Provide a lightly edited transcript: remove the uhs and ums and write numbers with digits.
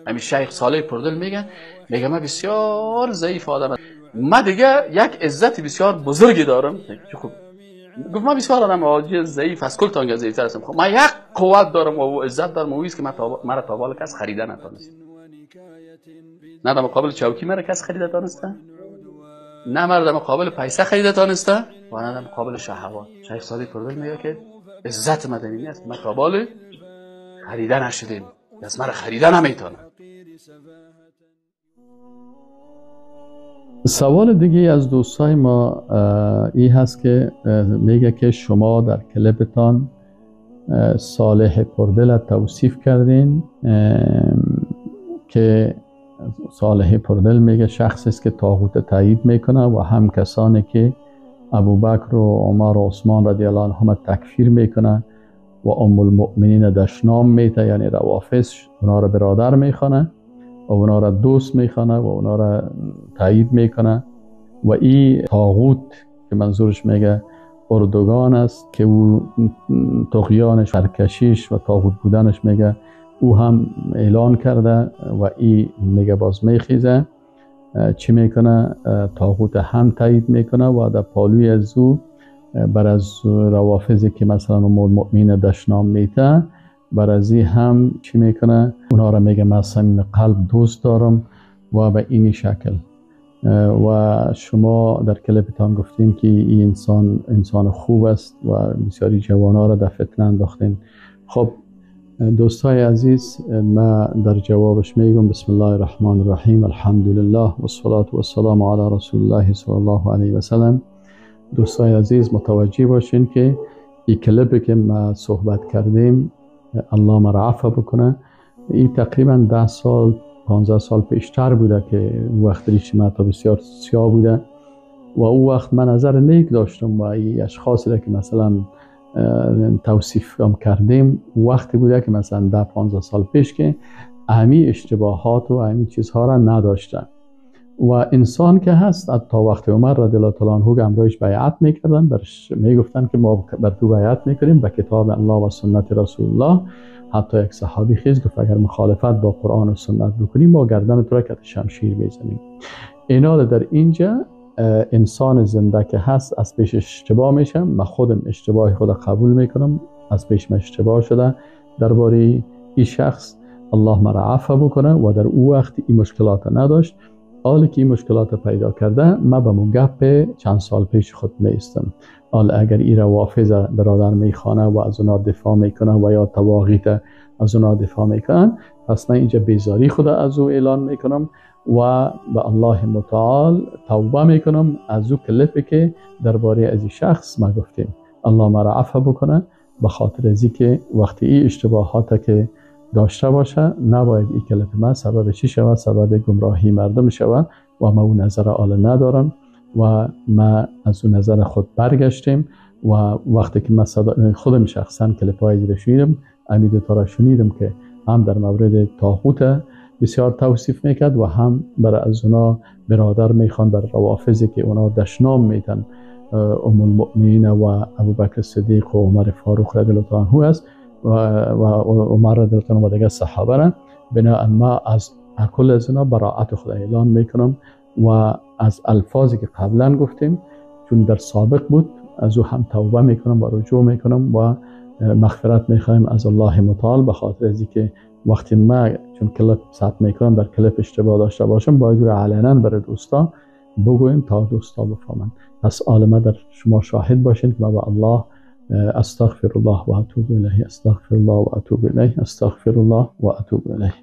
همین شیخ صالح پردل میگه من بسیار ضعیف آدم، من دیگه یک عزت بسیار بزرگی دارم. خب گفت من بسیار آدم عاجز ضعیف از کل تانگه ضعیفتر هستم، خب من یک قوت دارم و عزت دارم و اویست که مرا تا حال کس خریده نتانست، نه در مقابل چوکی مرا کس خریده تانسته، نه مرا در مقابل پیسه خریده تانسته و نه در مقابل شهوات. شیخ صالح پردل میگه که عزت مدنی است، من تا حال خریده نشدیم، از مرا خریده نمیتونه. سوال دیگه از دوستای ما ای هست که میگه که شما در کلیپتان صالح پردل توصیف کردین که صالح پردل میگه شخصی است که طاغوت تایید میکنه و هم کسانی که ابوبکر و عمر و عثمان رضی الله عنهم تکفیر میکنه و ام المؤمنین دشنام میته، یعنی روافض اونا را برادر میخوانه و اونا را دوست میخوانه و اونا را تایید میکنه و این طاغوت که منظورش میگه اردوگان است که او طغیانش، سرکشیش و طاغوت بودنش میگه او هم اعلان کرده و این میگه باز میخیزه چی میکنه، طاغوت هم تایید میکنه و در پالوی از او بر از روافضی که مثلا ام المؤمنین دشنام میته بر از هم چی میکنه، اونا را میگه من صمیم قلب دوست دارم و به این شکل. و شما در کلیپتان گفتین که این انسان انسان خوب است و بسیاری جوانها را در فتنه انداختین. خب دوستای عزیز، من در جوابش میگم بسم الله الرحمن الرحیم، الحمدلله و الصلاة و السلام علی رسول الله صلی الله علیه و سلم. دوستای عزیز متوجه باشین که این کلیپی که ما صحبت کردیم الله مرا عفو بکنه، این تقریبا 10 سال 15 سال پیشتر بوده که وقت ریش ما تا بسیار سیاه بوده و او وقت من نظر نیک داشتم و این اشخاصی را که مثلا توصیف هم کردیم وقتی بوده که مثلا 10 15 سال پیش که اهمی اشتباهات و اهمی چیزها را نداشتن و انسان که هست تا وقت عمر رضی الله تعالی عنه همراهش بیعت میکردن، برش میگفتن که ما بر تو بیعت میکنیم به کتاب الله و سنت رسول الله. حتی یک صحابی خیز گفت اگر مخالفت با قرآن و سنت بکنیم ما گردن تو را کت شمشیر میزنیم. اینا در اینجا انسان زنده که هست از پیش اشتباه میشم، من خودم اشتباه خود قبول میکنم، از پیش من اشتباه شده درباره این شخص، الله مرا عفو بکنه و در او وقت این مشکلات نداشت. حالی که این مشکلات پیدا کرده من به مگپ چند سال پیش خود نیستم. حال اگر این روافض برادر میخوانه و از اونا دفاع میکنه و یا طواغیت از اونا دفاع میکنن، پس من اینجا بیزاری خود از او اعلان میکنم و به الله متعال توبه میکنم از او کلیپی که درباره از این شخص ما گفتیم. الله مرا عفو بکنه به خاطر از که وقتی این اشتباهات که داشته باشه نباید این کلیپ ما سبب چی شود، سبب گمراهی مردم شود و ما اون نظر آله ندارم و ما از اون نظر خود برگشتیم. و وقتی که من خودم شخصا کلیپ های زیر شنیدم، امید دوتا را شنیدم که هم در مورد طاغوت بسیار توصیف میکرد و هم برای از اونا برادر میخوان، بر روافضی که اونا دشنام میتن ام المؤمنین و ابوبکر صدیق و عمر فاروق رضی الله عنه است و عمر رضی الله عنه و دیگر صحابه را. بناء ما از کل از اونا براعت خود اعلان میکنم و از الفاظی که قبلا گفتیم چون در سابق بود از او هم توبه میکنم و رجوع میکنم و مغفرت میخوایم از الله متعال، به خاطر از اینکه وقتی ما چون کلیپ ثبت میکنم در کلیپ اشتباه داشته باشم باید رو علنا برای دوستا بگویم تا دوستا بفهمند. پس عالمه در شما شاهد باشین که ما به الله استغفر الله و اتوب الیه، استغفر الله و اتوب الیه، استغفر الله و اتوب الیه.